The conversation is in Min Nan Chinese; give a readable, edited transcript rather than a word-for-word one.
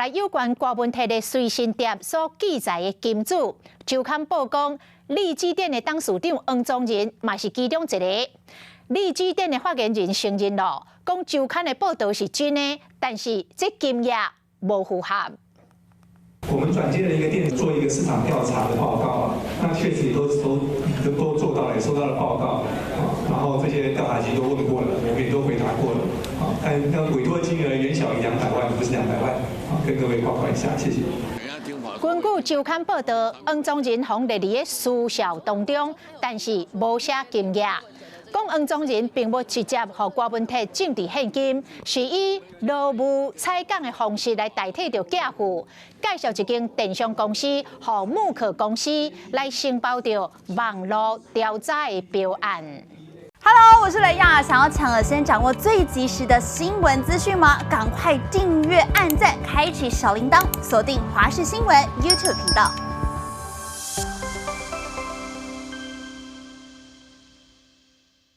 來有關郭文鐵的隨身碟所記載的金主，周刊報講，力積電的董事長黃宗仁嘛是其中一個。力積電的發言人承認咯，講周刊的報道是真的，但是這金額無符合。我們轉接了一個店做一個市場調查的報告，那確實都做到了，也收到了報告，然後這些調查機都問過了，我們也都回答過了，但那委託金額遠小於兩百萬，不是兩百萬，跟各位報告一下，謝謝。根據周刊報道，黃宗仁予列佇私數當中，但是無寫金額。講黃宗仁並無直接予郭文鐵政治獻金，是以勞務採購的方式來代替著寄付，介紹一間電商公司予木可公司來承包著網路調查的標案。 Hello，我是雷亞，想要搶先掌握最及時的新聞資訊嗎？趕快訂閱、按讚、開啟小鈴鐺，鎖定華視新聞 YouTube 頻道。